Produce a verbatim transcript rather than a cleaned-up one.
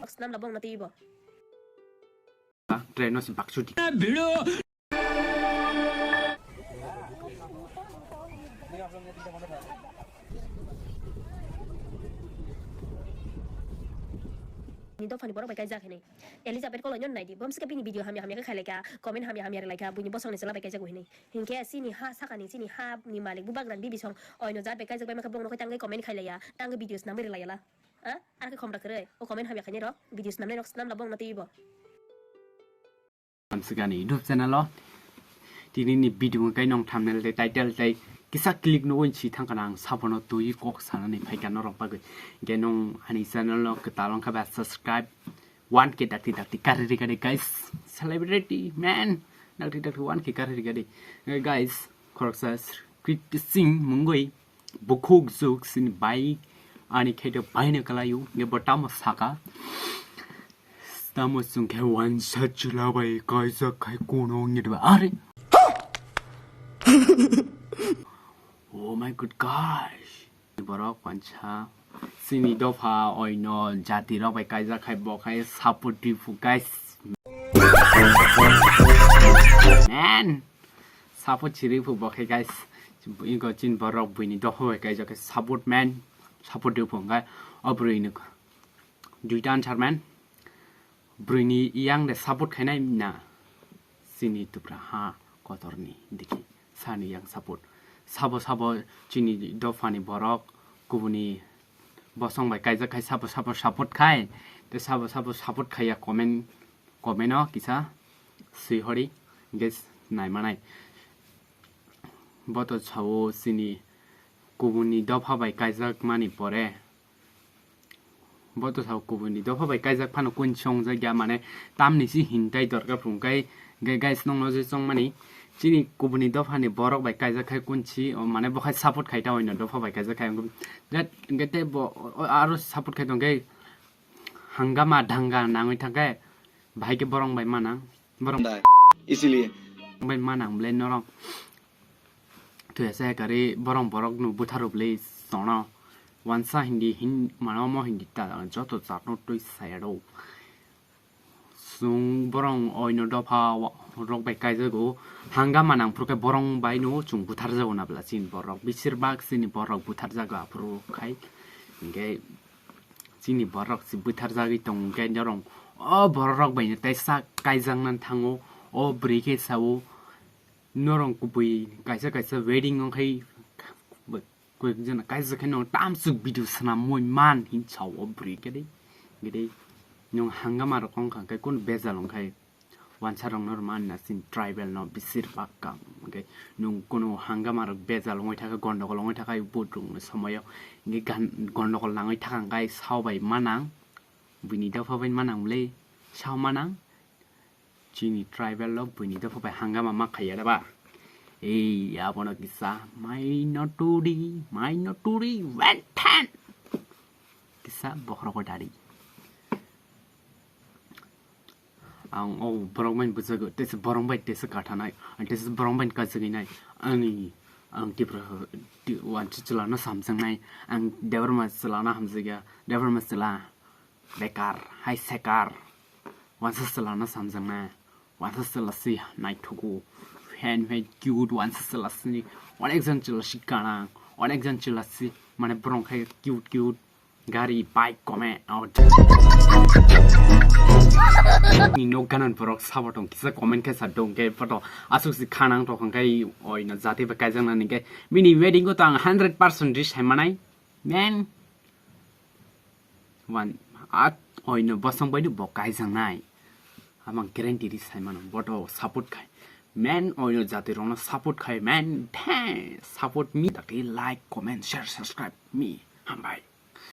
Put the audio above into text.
Snam la bong na twi bo. Train no si bakchuti. Ni dophani borok bai kaijak hinwi. Elizabeth Koloino naidi. Bomsika bini video hamya hamya khe khailai kha. Comment hamya hamya rwlai kha. Buini bosongni chwla bai kaijak hinwi. Hinkhe chini ha sakani chini ha ni malik bubagrani bibisong oino jat bai kaijak bai makhe bongno khe tangwi comment khailaiya. Tangwi video snamwi rwlaiya la. Ha? Ar khe khomra kwrwi. O comment hamya khainai rok. Video snamnai rok snamla bongno twi bo. Amsugani YouTube channel o tini ni video kai nong thumbnail tei title tei kisa click no win si thangkana ang sabono twi kok sanani phaika norok bagwi. Ge nong ani channel no kwtal wngkha ba subscribe one K dakti dakti kari rikadi guys. Celebrity man dakti dakti one K kari rikadi. Guys, khoroksa Kriti Singh mungwi bukhuk juk sini bai ani kheto baino kalayu ge bo tamo saka. Tamo chwng khe wansa chwla bai kaijak khai kuno wngya diba? Are. Oh my god, guys. Borok wansa chini dopha oino jati rok bai kaijak khai bo khai support dibu guys. Man. Support chiri phu bo khai guys. Ingo chin borok buini dopha bai kaijak khai support man. Support dibu khai obroi nuk. Duita answer man. Brwini yang de support khainai na. Chini tupra ha kotorni dikhi sani yang support. Sabo sabo chini dophani borok kubuni bosong bai kaijak khai sabo sabo support khai. Te sabo sabo support khaiya comment comment o kisa swi hori guys nai manai. Boto sao chini kubuni dopha bai kaijak mani pore. Bo to sao kubuni dopha bai kaijak phano kunsi wngjak ya mane tamni si hintai dorkar phung kai ge guys nongno je chongmani chini kubuni dophani borok bai kaijak khai kunsi o mane bo khai support khai ta oino dopha bai kaijak khai wngkhe te bo aro support khai tongkhe hangama danga nangwi thangkhe bahai khe borong bai manang borong है, इसीलिए bai manang ble norok. Tuya saya kari borong borok no butharo ble sono. Wansa hindi hin mano mo hindi ta joto chatno twi sayado. Sung borong oino dopha rok bai kaijago hangama nang phurkhe borong bai no chung buthar jago na bla chin borok bisir bak chini borok buthar jago aphuru khai. Hinkhe chini borok si buthar jagwi tong hinkhe norong o borok rok bai no teisa kaijakna thango o bwrwi khe sao. Norong kubui kaisa kaisa wedding wngkhai koyek jona kaisa khe no tamsuk video swnam moi man hin sao o bwrwi gede gede nung hangama rok wngkha khe kun bejal wngkhai wansa rok no man na sin tribal no bisir bak kam hwnkhe nung kunu hangama rok bejal wngwi thakha gondogol wngwi thakha vote rok ni somoyo hwnkhe gan gondogol nangwi thakha hwnkhe sao bai manang bini dopha bai manang le sao manang. Chini tribal rok buini dopha bai hangama ma khaiya da ba. Ei abono kisa mai no turi mai no turi wenten. Kisa bokhorok ko dari. Ang o borok bai bwswk tesa borok bai tesa kathanai tesa borok bai kachagwi nai ani ang tipra wansi chwla no samjaknai ang debor ma chwla no hamjakya debor ma chwla. Bekar hai sekar. Wansa chwla no samjakna. Wansa chwla si naithogo. Fan fan cute wansa chwla si. Onekjon chwla si kanang. Onekjon chwla si mane borong khai cute cute. Gari bike kome out. Ni nok ganan borok sabo tong kisa comment khe sa dong ke photo asuk si khanang to khangkai oi na jati ba kaijang na ni ke mini wedding ko tang hundred percent dis hai manai. Man. Wan at oino bosong bai bo kaijaknai. Amang guarantee ri sai mano boto support khai. Man oino jati rokno support khai man. Thanks. Support me. Dakti like, comment, share, subscribe me. Hambai.